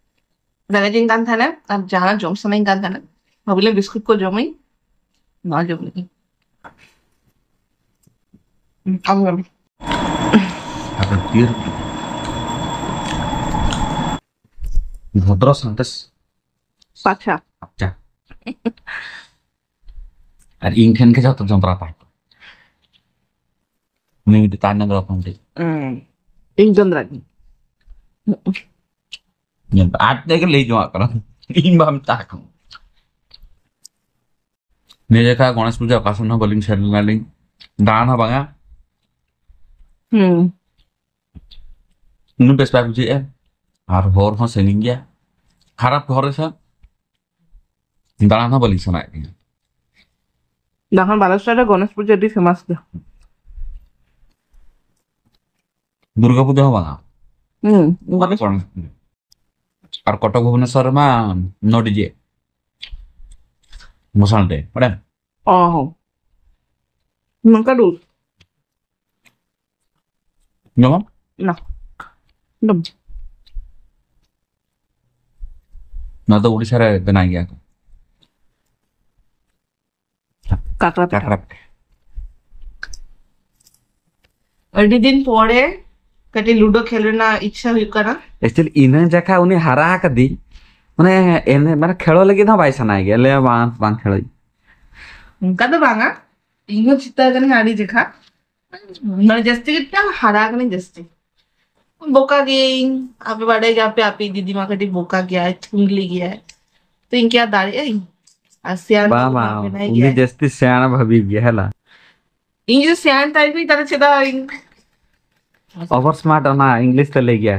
ᱨᱮᱸᱜᱮᱡᱤᱧ ᱠᱟᱱ ᱛᱟᱦᱮᱱᱟ, ᱟᱨ ᱡᱟᱦᱟᱱᱟᱜ ᱡᱚᱢ ᱥᱟᱱᱟᱧ ᱠᱟᱱ ᱛᱟᱦᱮᱱᱟ, ᱵᱷᱟᱵᱤᱞᱮ ᱵᱤᱥᱠᱩᱴ ᱠᱚ ᱡᱚᱢᱟᱹᱧ, ᱱᱚᱣᱟ ᱡᱚᱢ ᱞᱟᱹᱜᱤᱫ᱾ ᱟᱢ ᱡᱚᱢ᱾ ᱟᱫᱚ ᱛᱤᱨ ᱵᱷᱚᱫᱨᱚ ᱥᱟᱱᱛᱮᱥ ᱯᱟᱪᱷᱟ᱾ ᱟᱪᱪᱷᱟ᱾ ᱟᱨ ᱤᱧ ᱴᱷᱮᱱ ᱜᱮ ᱡᱚᱛᱚ ᱡᱚᱱᱛᱨᱟ ᱛᱟᱦᱮᱸ ᱠᱚᱜᱼᱟ᱾ ᱩᱱᱤ ᱢᱤᱫᱴᱮᱡ ᱛᱟᱦᱮᱱ ᱫᱚ ᱛᱚᱠᱷᱚᱱ ᱴᱷᱤᱠ᱾ ᱦᱩᱸ᱾ ᱤᱧ ᱡᱚᱱᱛᱨᱟ ᱜᱤᱧ᱾ ᱧᱮᱞ ᱯᱮ, ᱟᱡ ᱛᱮᱜᱮ ᱞᱟᱹᱭ ᱡᱚᱝᱟᱜ ᱠᱟᱱᱟ᱾ ᱤᱧ ᱵᱟᱢ ᱢᱮᱛᱟ ᱠᱟᱱᱟ᱾ ᱱᱤᱭᱟᱹ ᱡᱚᱠᱷᱟ ᱜᱚᱬᱮᱥ ᱯᱩᱡᱟᱹ ᱚᱠᱟ ᱥᱮᱱ ᱦᱚᱸ ᱵᱟᱹᱞᱤᱧ ᱥᱮᱱ ᱞᱮᱱᱟᱞᱤᱧ᱾ ᱫᱟᱬᱟᱱ ᱦᱚᱸ ᱵᱟᱝᱟ᱾ ᱦᱩᱸ᱾ ᱩᱱᱟᱹᱜ ᱵᱮᱥ ᱵᱟᱭ ᱵᱩᱡᱷᱟᱹᱜᱼᱟ᱾ ᱟᱨ ᱦᱚᱨ ᱦᱚᱸ ᱥᱟᱺᱜᱤᱧ ᱜᱮᱭᱟ᱾ ᱠᱷᱟᱨᱟᱯ ᱦᱚᱨ ᱨᱮ ᱥᱮᱱ ᱫᱟᱬᱟᱱ ᱦᱚᱸ ᱵᱟᱹᱞᱤᱧ ᱥᱟᱱᱟᱭᱮᱫ ᱞᱤᱧᱟ᱾ ᱵᱟᱠᱷᱟᱱ ᱵᱟᱞᱮᱥᱚᱨ ᱨᱮ ᱜᱚᱱᱮᱥ ᱯᱩᱡᱟᱹ ᱟᱹᱰᱤ ᱯᱷᱮᱢᱟᱥ ᱜᱮᱭᱟ᱾ ᱫᱩᱨᱜᱟ ᱯᱩᱡᱟᱹ ᱦᱚᱸ ᱵᱟᱝᱟ᱾ ᱦᱩᱸ, ᱜᱚᱱᱮᱥ ᱟᱨ ᱠᱚᱴᱚᱠ ᱵᱷᱩᱵᱚᱱᱮᱥᱚᱨ ᱨᱮᱢᱟ no DJ᱾ ᱢᱚᱥᱟᱱ ᱨᱮ, ᱵᱟᱲᱟᱭᱟᱢ? ᱚ ᱦᱚᱸ᱾ ᱱᱚᱝᱠᱟ ᱫᱩ᱾ ᱡᱮᱢᱚᱱ? ᱱᱟ᱾ ᱫᱚᱢ᱾ ᱱᱚᱣᱟ ᱫᱚ ᱩᱲᱤᱥᱥᱟ ᱨᱮ ᱵᱮᱱᱟᱣ ᱜᱮᱭᱟ ᱠᱚ᱾ ᱠᱟᱠᱲᱟ ᱯᱤᱴᱷᱟᱹ᱾ ᱠᱟᱠᱲᱟ ᱯᱤᱴᱷᱟᱹ᱾ ᱟᱹᱰᱤ ᱫᱤᱱ ᱯᱚᱨᱮ ᱠᱟᱹᱴᱤᱡ ᱞᱩᱰᱳ ᱠᱷᱮᱞ ᱨᱮᱱᱟᱜ ᱤᱪᱪᱷᱟ ᱦᱩᱭᱩᱜ ᱠᱟᱱᱟ᱾ ᱮᱠᱪᱩᱭᱮᱞᱤ ᱤᱱᱟᱹ ᱡᱟᱠᱷᱟ ᱩᱱᱤ ᱦᱟᱨᱟ ᱟᱠᱟᱫᱤᱧ, ᱢᱟᱱᱮ ᱮᱱᱮ ᱢᱟᱱᱮ ᱠᱷᱮᱞᱳ ᱞᱟᱹᱜᱤᱫ ᱦᱚᱸ ᱵᱟᱭ ᱥᱟᱱᱟᱭ ᱜᱮᱭᱟ, ᱞᱟᱹᱭᱟ ᱵᱟᱝ, ᱵᱟᱝ ᱠᱷᱮᱞᱳ᱾ ᱚᱱᱠᱟ ᱫᱚ ᱵᱟᱝᱟ, ᱤᱧ ᱦᱚᱸ ᱪᱤᱛᱟᱹ ᱠᱟᱹᱱᱟᱹᱧ ᱟᱹᱰᱤ ᱡᱟᱠᱷᱟ, ᱢᱟᱱᱮ ᱡᱟᱹᱥᱛᱤ ᱜᱮ ᱦᱟᱨᱟ ᱠᱟᱹᱱᱟᱹᱧ ᱡᱟᱹᱥᱛᱤ᱾ ᱵᱚᱠᱟ ᱜᱤᱭᱟᱹᱧ, ᱟᱯᱮ ᱵᱟᱰᱟᱭ ᱜᱮᱭᱟ ᱯᱮ, ᱟᱯᱮ ᱫᱤᱫᱤ ᱢᱟ ᱠᱟᱹᱴᱤᱡ ᱵᱚᱠᱟ ᱜᱮᱭᱟᱭ, ᱪᱷᱩᱝᱞᱤ ᱜᱮᱭᱟᱭ, ᱛᱚ ᱤᱧ ᱠᱤ ᱟᱨ ᱫᱟᱲᱮᱭᱟᱜ ᱟᱹᱧ? ᱟᱨ ᱥᱮᱭᱟᱱ ᱵᱟᱝ, ᱵᱟᱹᱵᱩ ᱢᱟ ᱵᱟᱝ, ᱢᱮᱱᱟᱭ ᱩᱱᱤ ᱜᱮᱭᱟᱭ᱾ ᱡᱟᱹᱥᱛᱤ ᱥᱮᱭᱟᱱ ᱵᱷᱟᱵᱤ ᱜᱮᱭᱟ, ᱦᱮᱞᱟ᱾ ᱤᱧ ᱡᱩᱫᱤ ᱥᱮᱭᱟᱱ ᱴᱟᱭᱤᱯ ᱤᱧ, ᱛᱟᱦᱞᱮ ᱪᱮᱫᱟᱜ ᱤᱧ ᱳᱵᱷᱟᱨ ᱥᱢᱟᱨᱴ, ᱚᱱᱟ ᱤᱝᱞᱤᱥ ᱛᱮ ᱞᱟᱹᱭ ᱜᱮᱭᱟ᱾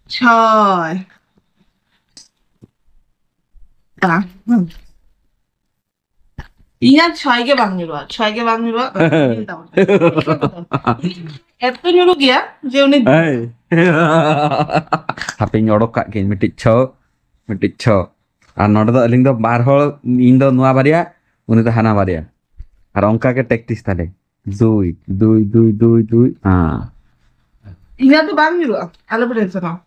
ᱪᱷᱚᱭ᱾ ᱛᱟ-, ᱦᱩᱸ᱾ ᱤᱧᱟᱜ ᱪᱷᱚᱭ ᱜᱮ ᱵᱟᱝ ᱧᱩᱨᱩᱜᱼᱟ, ᱪᱷᱚᱭ ᱜᱮ ᱵᱟᱝ ᱧᱩᱨᱩᱜᱼᱟ᱾ ᱮᱛᱚ ᱧᱩᱨᱩᱜ ᱜᱮᱭᱟ ᱡᱮ ᱩᱱᱤ ᱦᱮᱸ᱾ ᱦᱟᱯᱮᱧ ᱚᱰᱚᱠ ᱠᱟᱜ ᱜᱤᱧ ᱢᱤᱫᱴᱤᱡ ᱪᱷᱚ, ᱢᱤᱫᱴᱤᱡ ᱪᱷᱚ᱾ ᱟᱨ ᱱᱚᱰᱮ ᱫᱚ ᱟᱹᱞᱤᱧ ᱫᱚ ᱵᱟᱨ ᱦᱚᱲ, ᱤᱧ ᱫᱚ ᱱᱚᱣᱟ ᱵᱟᱨᱭᱟ, ᱩᱱᱤ ᱫᱚ ᱦᱟᱱᱟ ᱵᱟᱨᱭᱟ᱾ ᱟᱨ ᱚᱱᱠᱟ ᱜᱮ ᱴᱮᱠᱴᱤᱥ ᱛᱟᱞᱮ᱾ ᱫᱩᱭ, ᱫᱩᱭ, ᱫᱩᱭ, ᱫᱩᱭ, ᱫᱩᱭ᱾ ᱦᱮᱸ᱾ ᱤᱧᱟᱜ ᱫᱚ ᱵᱟᱝ ᱧᱩᱨᱩᱜᱼᱟ, ᱟᱞᱚᱯᱮ ᱴᱮᱱᱥᱚᱱᱚᱜᱼᱟ᱾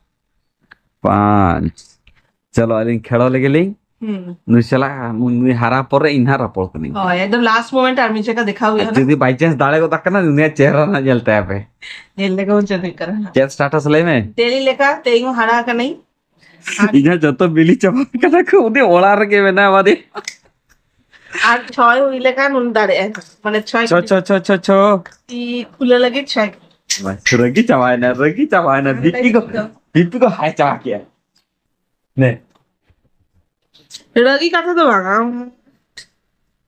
ᱯᱟᱸᱪ᱾ ᱪᱚᱞᱚ, ᱟᱹᱞᱤᱧ ᱠᱷᱮᱲᱚ ᱞᱮᱜᱮ ᱞᱤᱧ᱾ ᱦᱩᱸ᱾ ᱱᱩᱭ ᱥᱟᱞᱟᱜ, ᱱᱩᱭ ᱦᱟᱨᱟ ᱯᱚᱨᱮ ᱤᱧ ᱦᱟᱸᱜ ᱨᱚᱯᱚᱲ ᱠᱟᱹᱱᱟᱹᱧ᱾ ᱦᱳᱭ, ᱮᱠᱫᱚᱢ ᱞᱟᱥᱴ ᱢᱳᱢᱮᱱᱴ ᱟᱨ ᱢᱤᱫ ᱡᱟᱭᱜᱟ ᱫᱮᱠᱷᱟᱣ ᱟᱨ ᱦᱩᱭᱩᱜᱼᱟ ᱡᱩᱫᱤ ᱱᱟᱜ᱾ ᱵᱟᱭ ᱪᱟᱱᱥ ᱫᱟᱲᱮ ᱜᱚᱫ ᱟᱠᱟᱱᱟ, ᱩᱱᱤᱭᱟᱜ ᱪᱮᱦᱨᱟ ᱱᱟᱜ ᱧᱮᱞ ᱛᱟᱭᱟ ᱯᱮ᱾ ᱧᱮᱞ ᱞᱮᱜᱮ ᱵᱚᱱ ᱪᱮᱫ ᱦᱩᱭᱩᱜ ᱠᱟᱱᱟ ᱦᱟᱸᱜ᱾ ᱪᱮᱫ ᱥᱴᱮᱴᱟᱥ ᱞᱟᱹᱭ ᱢᱮ? ᱰᱮᱞᱤ ᱞᱮᱠᱟ ᱛᱮ ᱤᱧ ᱦᱚᱸ ᱦᱟᱨᱟ ᱟᱠᱟᱱᱟᱹᱧ᱾ ᱤᱧᱟᱜ ᱡᱚᱛᱚ ᱵᱤᱞᱤ ᱪᱟᱵᱟ ᱟᱠᱟᱱᱟ ᱠᱚ, ᱩᱱᱤ ᱚᱲᱟᱜ ᱨᱮᱜᱮ ᱢᱮᱱᱟᱭᱟ ᱵᱟᱨᱭᱟ᱾ ᱟᱨ ᱪᱷᱚᱭ ᱦᱩᱭ ᱞᱮᱠᱷᱟᱱ ᱩᱱ ᱫᱟᱲᱮᱭᱟᱜᱼᱟᱭ᱾ ᱢᱟᱱᱮ ᱪᱷᱚᱭ ᱪᱷᱚ, ᱪᱷᱚ, ᱪᱷᱚ, ᱪᱷᱚ, ᱪᱷᱚ᱾ ᱛᱤ ᱠᱷᱩᱞᱟᱹ ᱞᱟᱹᱜᱤᱫ ᱪᱷᱚᱭ᱾ ᱵᱟᱥ, ᱨᱟᱹᱜᱤ ᱪᱟᱵᱟᱭᱮᱱᱟ, ᱨᱟᱹᱜᱤ ᱪᱟᱵᱟᱭᱮᱱᱟ᱾ ᱵᱤᱯᱤ ᱠᱚ, ᱵᱤᱯᱤ ᱠᱚ ᱦᱟᱭ ᱪᱟᱵᱟ ᱠᱮᱜᱼᱟ᱾ ᱱᱮ᱾ ᱨᱟᱹᱜᱤ ᱠᱟᱛᱷᱟ ᱫᱚ ᱵᱟᱝ, ᱟᱢ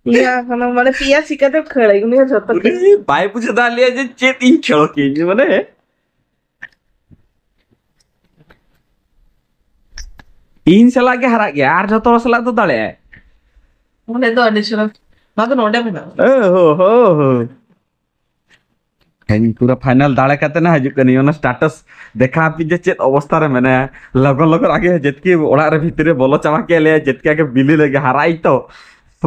ᱤᱭᱟᱹ ᱠᱟᱱᱟ, ᱢᱟᱱᱮ ᱯᱮᱭᱟ ᱪᱤᱠᱟᱹᱛᱮᱢ ᱠᱷᱟᱹᱲᱟᱭ? ᱩᱱᱤ ᱦᱚᱸ ᱡᱷᱚᱛᱚ ᱩᱱᱤ ᱵᱟᱭ ᱵᱩᱡᱷᱟᱹᱣ ᱫᱟᱲᱮᱭᱟᱜᱼᱟ ᱡᱮ ᱪᱮᱫ ᱤᱧ ᱠᱷᱮᱲᱚ ᱠᱮᱜᱼᱟᱹᱧ, ᱢᱟᱱᱮ᱾ ᱤᱧ ᱥᱟᱞᱟᱜ ᱜᱮ ᱦᱟᱨᱟᱜ ᱜᱮᱭᱟ, ᱟᱨ ᱡᱷᱚᱛᱚ ᱦᱚᱲ ᱥᱟᱞᱟᱜ ᱫᱚ ᱫᱟᱲᱮᱭᱟᱜᱼᱟᱭ᱾ ᱚᱸᱰᱮ ᱫᱚ ᱟᱹᱰᱤ ᱪᱚᱨᱚᱠ᱾ ᱱᱚᱣᱟ ᱫᱚ ᱱᱚᱰᱮ ᱢᱮᱱᱟᱜᱼᱟ᱾ ᱳ ᱦᱳ ᱦᱳ ᱦᱳ᱾ ᱤᱧ ᱯᱩᱨᱟᱹ ᱯᱷᱟᱭᱱᱟᱞ ᱫᱟᱲᱮ ᱠᱟᱛᱮ ᱱᱟ ᱦᱤᱡᱩᱜ ᱠᱟᱹᱱᱟᱹᱧ, ᱚᱱᱟ ᱥᱴᱮᱴᱟᱥ ᱫᱮᱠᱷᱟᱣ ᱟᱯᱮ ᱡᱮ ᱪᱮᱫ ᱚᱵᱚᱥᱛᱟ ᱨᱮ ᱢᱮᱱᱟᱭᱟ᱾ ᱞᱚᱜᱚᱱ ᱞᱚᱜᱚᱱ ᱟᱜᱮ ᱡᱮᱛᱠᱤ ᱚᱲᱟᱜ ᱨᱮ ᱵᱷᱤᱛᱨᱤ ᱨᱮ ᱵᱚᱞᱚ ᱪᱟᱵᱟ ᱠᱮᱫ ᱞᱮᱭᱟ, ᱡᱮᱛᱠᱤ ᱟᱜᱮ ᱵᱤᱞᱤ ᱞᱮᱜᱮ ᱦᱟᱨᱟᱜ ᱤᱧ ᱛᱚ,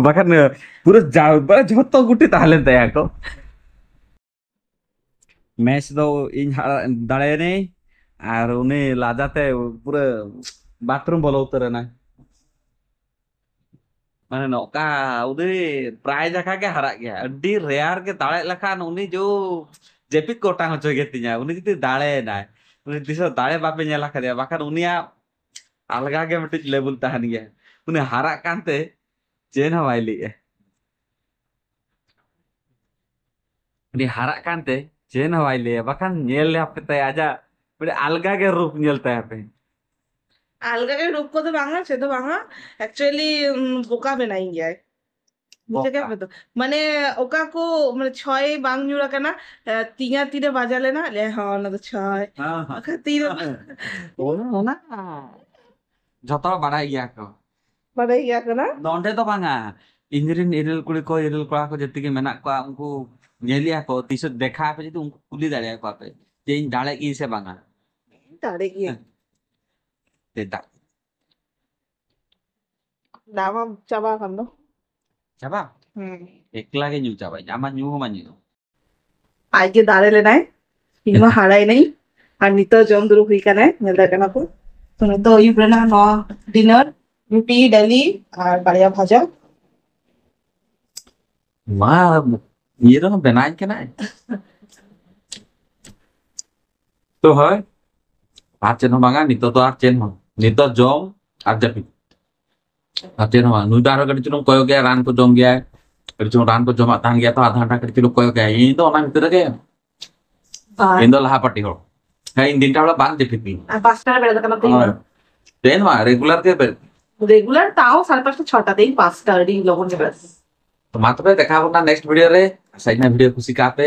ᱵᱟᱠᱷᱟᱱ ᱯᱩᱨᱟᱹ ᱡᱟ-, ᱡᱷᱚᱛᱚ ᱜᱩᱴᱤ ᱛᱟᱦᱮᱸ ᱞᱮᱱ ᱛᱟᱭᱟ ᱠᱚ᱾ ᱢᱮᱪ ᱫᱚ ᱤᱧ ᱦᱟᱨᱟ ᱫᱟᱲᱮᱭᱮᱱᱟᱹᱧ, ᱟᱨ ᱩᱱᱤ ᱞᱟᱡᱟ ᱛᱮ ᱯᱩᱨᱟᱹ ᱵᱟᱛᱷᱨᱩᱢ ᱵᱚᱞᱚ ᱩᱛᱟᱹᱨ ᱮᱱᱟᱭ᱾ ᱢᱟᱱᱮ ᱱᱚᱝᱠᱟ ᱩᱱᱤ ᱯᱨᱟᱭ ᱡᱟᱭᱜᱟ ᱜᱮ ᱦᱟᱨᱟᱜ ᱜᱮᱭᱟ, ᱟᱹᱰᱤ ᱨᱮᱭᱟᱨ ᱜᱮ ᱫᱟᱲᱮᱜ ᱞᱮᱠᱷᱟᱱ ᱩᱱᱤ ᱡᱚ ᱡᱟᱹᱯᱤᱫ ᱠᱚ ᱚᱴᱟᱝ ᱦᱚᱪᱚ ᱜᱮ ᱛᱤᱧᱟ᱾ ᱩᱱᱤ ᱡᱩᱫᱤ ᱫᱟᱲᱮᱭᱮᱱᱟᱭ, ᱩᱱᱤ ᱛᱤᱥ ᱦᱚᱸ ᱫᱟᱲᱮ ᱵᱟᱯᱮ ᱧᱮᱞ ᱟᱠᱟᱫᱮᱭᱟ, ᱵᱟᱠᱷᱟᱱ ᱩᱱᱤᱭᱟᱜ ᱟᱞᱜᱟ ᱜᱮ ᱢᱤᱫᱴᱤᱡ ᱞᱮᱵᱩᱞ ᱛᱟᱦᱮᱱ ᱜᱮᱭᱟ᱾ ᱩᱱᱤ ᱦᱟᱨᱟᱜ ᱠᱟᱱᱛᱮ ᱪᱮᱫ ᱦᱚᱸ ᱵᱟᱭ ᱞᱟᱹᱭᱮᱜᱼᱟ᱾ ᱩᱱᱤ ᱦᱟᱨᱟᱜ ᱠᱟᱱᱛᱮ ᱪᱮᱫ ᱦᱚᱸ ᱵᱟᱭ ᱞᱟᱹᱭᱟ, ᱵᱟᱠᱷᱟᱱ ᱧᱮᱞ ᱟᱯᱮ ᱛᱟᱭ ᱟᱡᱟᱜ ᱢᱤᱫᱴᱮᱡ ᱟᱞᱜᱟ ᱜᱮ ᱨᱩᱯ ᱧᱮᱞ ᱛᱟᱭᱟ ᱯᱮ᱾ ᱟᱞᱜᱟ ᱜᱮ ᱨᱩᱯ ᱠᱚᱫᱚ ᱵᱟᱝᱟ, ᱪᱮᱫ ᱫᱚ ᱵᱟᱝᱟ, actually ᱵᱚᱠᱟ ᱵᱮᱱᱟᱭᱤᱧ ᱜᱮᱭᱟᱭ᱾ ᱵᱩᱡᱷᱟᱹᱣ ᱠᱮᱫ ᱯᱮ ᱛᱚ? ᱢᱟᱱᱮ ᱚᱠᱟ ᱠᱚ, ᱢᱟᱱᱮ ᱪᱷᱚᱭ ᱵᱟᱝ ᱧᱩᱨ ᱟᱠᱟᱱᱟ, ᱛᱤᱧᱟ ᱛᱤᱨᱮ ᱵᱟᱡᱟ ᱞᱮᱱᱟ ᱞᱮ, ᱦᱚᱸ ᱚᱱᱟ ᱫᱚ ᱪᱷᱚᱭ᱾ ᱦᱮᱸ, ᱦᱮᱸ᱾ ᱵᱟᱠᱷᱟᱱ ᱛᱤᱨᱮ ᱚᱱᱟ, ᱚᱱᱟ ᱡᱷᱚᱛᱚ ᱦᱚᱲ ᱵᱟᱲᱟᱭ ᱜᱮᱭᱟ ᱠᱚ᱾ ᱵᱟᱰᱟᱭ ᱜᱮᱭᱟ ᱠᱚ ᱱᱟ? ᱱᱚᱸᱰᱮ ᱫᱚ ᱵᱟᱝᱟ, ᱤᱧ ᱨᱮᱱ ᱤᱨᱤᱞ ᱠᱩᱲᱤ ᱠᱚ, ᱤᱨᱤᱞ ᱠᱚᱲᱟ ᱠᱚ ᱡᱮᱛᱮ ᱜᱮ ᱢᱮᱱᱟᱜ ᱠᱚᱣᱟ, ᱩᱱᱠᱩ ᱧᱮᱞᱮᱭᱟ ᱠᱚ, ᱛᱤᱥ ᱦᱚᱸ ᱫᱮᱠᱷᱟ ᱟᱯᱮ ᱡᱩᱫᱤ ᱩᱱᱠᱩ ᱠᱩᱞᱤ ᱫᱟᱲᱮᱭᱟᱠᱚᱣᱟ ᱯᱮ ᱡᱮ ᱤᱧ ᱫᱟᱲᱮᱜ ᱜᱤᱭᱟᱹᱧ ᱥᱮ ᱵᱟᱝᱟ᱾ ᱫᱟᱲᱮᱜ ᱜᱤᱭᱟᱹᱧ᱾ ᱪᱮᱫᱟᱜ? ᱫᱟᱜ ᱢᱟ ᱪᱟᱵᱟ ᱟᱠᱟᱱ ᱫᱚ᱾ ᱪᱟᱵᱟ? ᱦᱩᱸ᱾ ᱮᱠᱞᱟ ᱜᱮ ᱧᱩ ᱪᱟᱵᱟᱭ, ᱟᱢ ᱢᱟ ᱧᱩ ᱦᱚᱸ ᱵᱟᱝ ᱧᱩ᱾ ᱟᱡ ᱜᱮ ᱫᱟᱲᱮ ᱞᱮᱱᱟᱭ, ᱤᱧ ᱢᱟ ᱦᱟᱨᱟᱭᱮᱱᱟᱹᱧ, ᱟᱨ ᱱᱤᱛᱚᱜ ᱡᱚᱢ ᱫᱩᱲᱩᱵ ᱦᱩᱭ ᱠᱟᱱᱟᱭ, ᱧᱮᱞ ᱫᱟᱲᱮᱭᱟᱜ ᱠᱟᱱᱟ ᱠᱚ᱾ ᱛᱚ ᱱᱤᱛᱚᱜ ᱟᱹᱭᱩᱵ ᱨᱮᱱᱟᱜ ᱱᱚᱣᱟ ᱰᱤᱱᱟᱨ, ᱨᱩᱴᱤ, ᱰᱟᱹᱞᱤ ᱟᱨ ᱵᱟᱨᱭᱟ ᱵᱷᱟᱡᱟ᱾ ᱢᱟ ᱤᱭᱟᱹ ᱨᱮᱦᱚᱸ ᱵᱮᱱᱟᱣᱤᱧ ᱠᱟᱱᱟᱭ᱾ ᱛᱚ ᱦᱳᱭ, ᱟᱨ ᱪᱮᱫ ᱦᱚᱸ ᱵᱟᱝᱟ, ᱱᱤᱛᱚᱜ ᱫᱚ ᱟᱨ ᱪᱮᱫ ᱦᱚᱸ, ᱱᱤᱛᱚᱜ ᱡᱚᱢ ᱟᱨ ᱡᱟᱹᱯᱤᱫ, ᱟᱨ ᱪᱮᱫ ᱦᱚᱸ ᱵᱟᱝ᱾ ᱱᱩᱭ ᱫᱚ ᱟᱨᱦᱚᱸ ᱠᱟᱹᱴᱤᱡ ᱪᱩᱞᱩᱝ ᱠᱚᱭᱚᱜ ᱜᱮᱭᱟ, ᱨᱟᱱ ᱠᱚ ᱡᱚᱢ ᱜᱮᱭᱟᱭ, ᱠᱟᱹᱴᱤᱡ ᱪᱩᱞᱩᱝ ᱨᱟᱱ ᱠᱚ ᱡᱚᱢᱟᱜ ᱛᱟᱦᱮᱱ ᱜᱮᱭᱟ ᱛᱚ, ᱟᱫᱷᱟ ᱜᱷᱚᱱᱴᱟ ᱠᱟᱹᱴᱤᱡ ᱪᱩᱞᱩᱝ ᱠᱚᱭᱚᱜ ᱜᱮᱭᱟᱭ᱾ ᱤᱧ ᱫᱚ ᱚᱱᱟ ᱵᱷᱤᱛᱤᱨ ᱨᱮᱜᱮ ᱟᱨ ᱤᱧ ᱫᱚ ᱞᱟᱦᱟ ᱯᱟᱹᱴᱤ ᱦᱚᱲ᱾ ᱦᱮᱸ, ᱤᱧ ᱛᱤᱱᱴᱟ ᱵᱮᱲᱟ ᱵᱟᱝ ᱡᱟᱹᱯᱤᱫ ᱛᱤᱧ᱾ ᱟᱨ ᱯᱟᱸᱪᱴᱟ ᱨᱮ ᱵᱮᱨᱮᱫ ᱠᱟᱱᱟ ᱛᱤᱧ᱾ ᱦᱳᱭ᱾ ᱛᱮᱦᱮᱧ ᱢᱟ ᱨᱮᱜᱩᱞᱟᱨ ᱜᱮ ᱵᱮᱨᱮᱫ᱾ ᱨᱮᱜᱩᱞᱟᱨ ᱛᱟᱣ ᱥᱟᱲᱮ ᱯᱟᱸᱪᱴᱟ, ᱪᱷᱚᱴᱟ ᱛᱮᱧ, ᱯᱟᱸᱪᱴᱟ ᱟᱹᱰᱤ ᱞᱚᱜᱚᱱ ᱜᱮ ᱵᱮᱨᱮᱫ᱾ ᱛᱚ ᱢᱟ ᱛᱚᱵᱮ ᱫᱮᱠᱷᱟ ᱟᱵᱚᱱᱟ ᱱᱮᱠᱥᱴ ᱵᱷᱤᱰᱤᱭᱳ ᱨᱮ᱾ ᱟᱥᱟᱭ ᱠᱟᱱᱟ ᱵᱷᱤᱰᱤᱭᱳ ᱠᱩᱥᱤ ᱠᱟᱜ ᱯᱮ,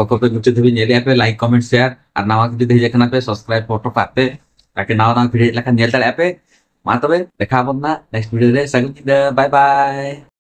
ᱚᱠᱚᱭ ᱠᱚ ᱢᱩᱪᱟᱹᱫ ᱫᱷᱟᱹᱵᱤᱡ ᱧᱮᱞᱮᱜᱼᱟ ᱯᱮ, ᱞᱟᱭᱤᱠ, ᱠᱚᱢᱮᱱᱴ, ᱥᱮᱭᱟᱨ, ᱟᱨ ᱱᱟᱣᱟ ᱡᱩᱫᱤ ᱦᱮᱡ ᱟᱠᱟᱱᱟ ᱯᱮ, ᱥᱟᱵᱥᱠᱨᱟᱭᱤᱵ ᱦᱚᱴᱚ ᱠᱟᱜ ᱯᱮ, ᱛᱟᱠᱤ ᱱᱟᱣᱟ ᱱᱟᱣᱟ ᱵᱷᱤᱰᱤᱭᱳ ᱦᱮᱡ ᱞᱮᱠᱷᱟᱱ ᱧᱮᱞ ᱫᱟᱲᱮᱭᱟᱜᱼᱟ ᱯᱮ᱾ ᱢᱟ ᱛᱚᱵᱮ ᱫᱮᱠᱷᱟ ᱟᱵᱚᱱ ᱱᱟᱜ ᱱᱮᱠᱥᱴ ᱵᱷᱤᱰᱤᱭᱳ ᱨᱮ᱾ ᱥᱟᱹᱜᱩᱱ ᱧᱤᱫᱟᱹ, ᱵᱟᱭ ᱵᱟᱭ᱾